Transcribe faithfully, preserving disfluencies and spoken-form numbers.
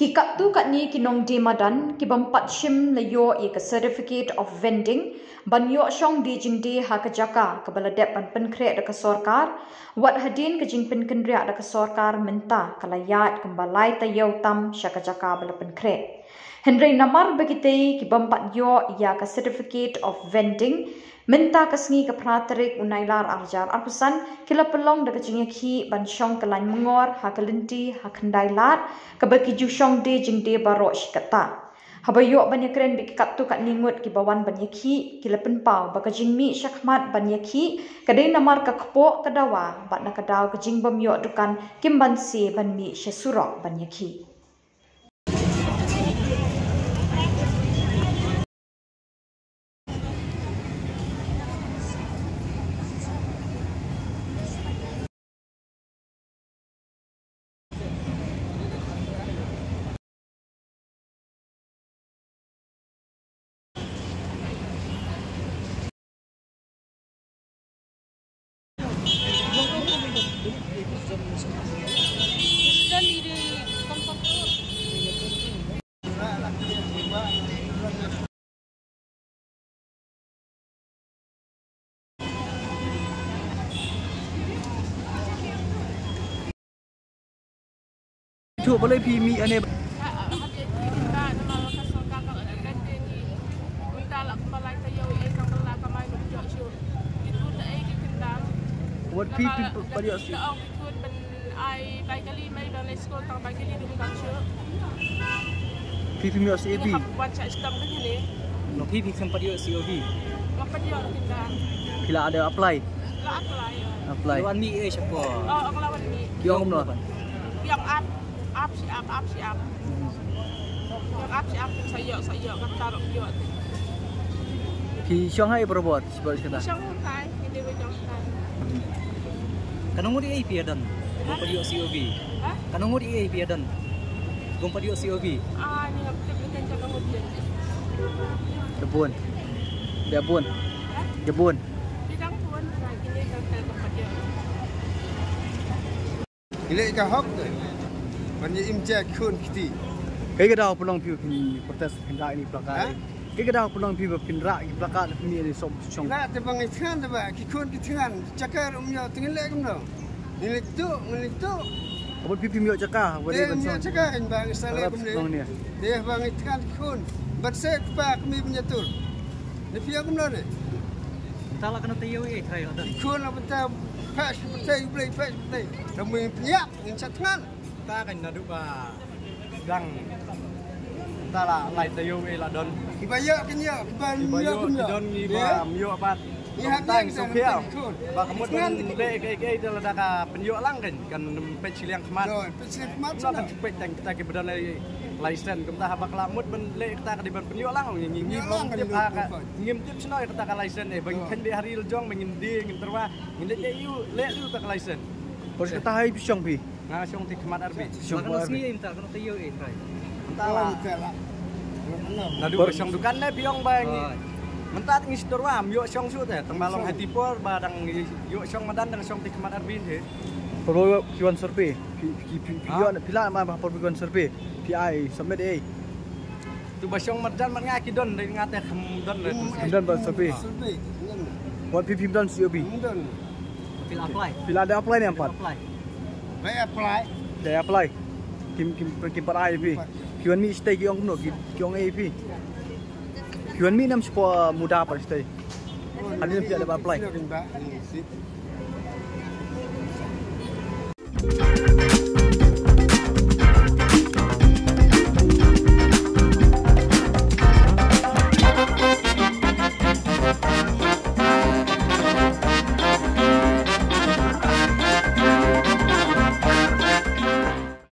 Ki katto katne ki nongdie madan ki bym pat shym la ïoh ïa ka certificate of vending ban ïoh shong die jingdie ha ka jaka kaba la dep ban pynkhreh da ka sorkar, wat hadien ka jingpynkynriah da ka sorkar mynta ka la ïaid kumba lai taïew tam sha ka jaka ba la pynkhreh. Hynrei namar ba kitei ki bym pat ïoh ïa ka certificate of vending, mynta ka sngi ka phra tarik u Nailar ar hajar arphew san, ki la pynlong da ka jingïakhih ban shong ka lain myngor ha ka lynti ha Khyndailad, kaba ki ju shong die jingdie baroh shi katta. Haba ïoh ban ïakren bad ki katto katne ngut kiba wan ban ïakhih, ki la pynpaw ba ka jingmih shakhmat ban ïakhih ka dei namar ka kpoh ka dawa bad na ka daw ka jingbym ïoh dukan kim banse ban mih sha surok ban ïakhih. Chuh balei phi mih ane? Wat phi phi pat ïoh C O V? Phi phi ïoh C O V? Phi phi khlem pat ïoh C O V? Phi la ada apply? Apply. Wan mih eh shapoh. Ki ong kumno? Ki ong ap, ap shi ap, ap shi ap. Ki ong ap shi ap, sa ïoh, sa ïoh, kata ruh ïoh. Phi shong ha i barabor, shapoh kata? Shong ha i, i dei ba shong ha i. Katno ngut ïa phi ïa don? Bym pat ïoh C O V. Ha? Katno ngut ïa phi ïa don? Bym pat ïoh C O V. Ah, ni ngam tip ïa ka katno ngut ïa. Da bun. Da bun. Ha? Da bun. Ki dang bun, ha, kine ka ka bym pat ïoh. Ngi leh ka hok te. Ban ïa im jia khun kti. Kaei ka daw pynlong phi phin protest phin rah ïa ki placard? Ha? Kaei ka daw pynlong phi ba phin rah ïa ki placard phin ïa ni sop shong? Lah te ba ngi thngan te ba ki khun ki thngan. Jaka ruh ym ïoh te ngi leh kumno? Ngi leh tu, ngi leh tu. Ka bun phi phim ïoh jaka, ba dei ban shong. Te ym ïoh jaka kan ba ngi sa leh kumne. Te ba ngi thngan ki khun. Ban se kpa kmie ban ïatur. Ne phi ïa kumno ne? Mynta la kano te ïoh ei trai la don. Ki khun la mynta pha shi pyrthei, u Blei pha shi pyrthei. Te mui pynïap ngin sa thngan. Ta kan naduh ba dang ta la lai taïew ei la don. Kiba ïoh kin ïoh, kiba ym ïoh kin ïoh. Don ngi ba ym ïoh pat. Ngi hap tang su phiaw. Ba ka mut ban leh kaei da lada ka pynïoh lang kan, kan peit shiliang khmat. Peit shiliang khmat. Kan peit tang kita kiba don license kumta haba ka la mut ban leh kita ka dei ban pynïoh lang. Ngi ngi ngim tip shano kita ka license eh. Ba ngin khein beit ha ri la jong, ba ngin die, ngin tyrwa, ngin leh leh ïa u, leh ïa u ta ka license. Por kata hai phi shong phi? Nga shong ti khmat arbi. Shong ti khmat arbi. Kano sngi mynta, kano taïew ei trai? Mynta la. Naduh ba shong dukan ne phi ong ba ngi. Mynta ngi sdor wa ym ïoh shong shuh te. Tang ba long ha ti por ba dang ïoh shong madan dang shong ti khmat arbi te. Por ki wan survey. Phi phi phi ïoh phi la ma por ki wan survey. Phi ai submit ei. Tu ba shong mat jan mat nga ki don dei nga te kham don le. Kham don ba survey. Survey. Wan phi phim don C O V. Kham don. Phi la apply. Phi la da apply ne em pat? Apply. Ba apply. Da apply. Kim kim kim pat ai phi. Phi wan mih shatei ki ong kumno ki ong ei phi. Phi wan mih ne em shapoh muda pat shatei. Hadien phi la apply.